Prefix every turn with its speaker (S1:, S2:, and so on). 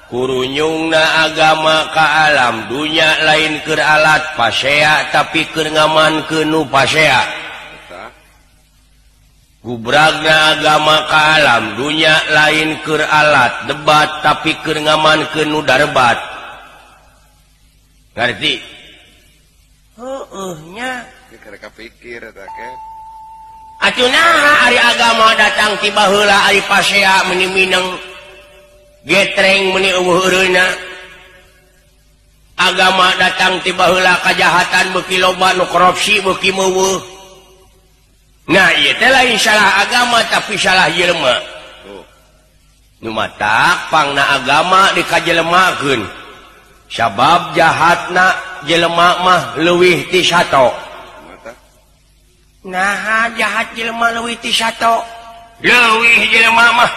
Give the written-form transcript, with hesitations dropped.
S1: Kurunyungna agama ka alam dunya lain keur alat pasea tapi keur ngamankeun nu pasea. Gubragna agama ka alam dunya lain keur alat debat tapi keur ngamankeun nu darbat. Ngarti? Heueuh nya.
S2: Keur kapikir eta ke.
S1: Atuh naha ari agama datang ti baheula ari pasea meuni mineng getreng meni eueuh eureuna. Agama datang ti baheula kajahatan beuki loba nu korupsi beuki meuweuh. Nah ieu teh lain salah agama tapi salah jelema. Nu matak pangna agama dikajelemakeun. Sabab jahatna jelema mah leuwih ti sato. Naha jahat jelema leuwih ti sato? Leuwih jelema mah